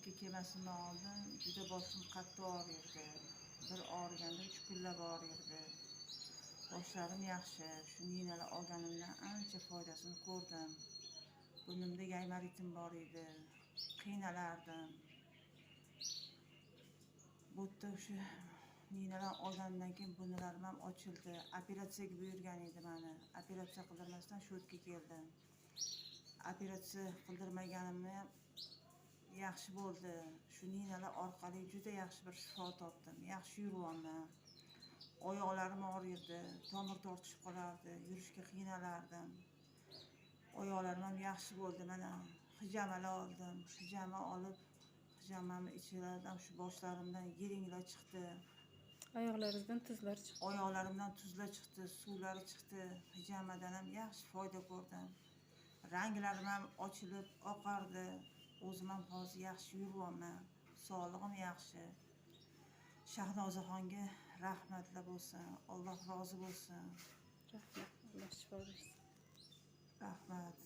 yerga kelmasimdan oldin juda boshim qattiq og'rirdi. Bir og'riganda 3 kunlab og'rirdi. Boshlarim yaxshi. Shu ninalar olganimdan ancha foydasini ko'rdim. Burnimda gaymaritim bor edi. Qiynalardim. Bu yerda o'sha ninalar olganimdan keyin burunlarim ham ochildi. Operatsiyaga buyurgan edi mani. Operatsiya qildirmasdan shu yerga keldim. Operatsiya qildirmaganimni ham yaxshi bo'ldi. Shu ninalar orqali juda yaxshi bir shifo topdim. Yaxshi yuryapman. Oyoqlarim og'rirdi, tomir tortishib qolardi, yurishga qiynalardim. Oyoqlarim ham yaxshi bo'ldi. Mana hijamalar oldim. Hijama olib, hijamamni ichilardan shu boshlarimdan yiringlar chiqdi. Oyoqlaringizdan tuzlar chiqdi. Oyoqlarimdan tuzlar chiqdi, suvlari chiqdi. Hijamadan ham yaxshi foyda ko'rdim. Ranglarim ham ochilib oqardi. O'zim ham hozir yaxshi yuryapman. Sog'lig'im yaxshi. Shahnozaxonga rahmatlar bo'lsin. Alloh rozi bo'lsin. Rahmat. Alloh shifo bersin. Rahmat.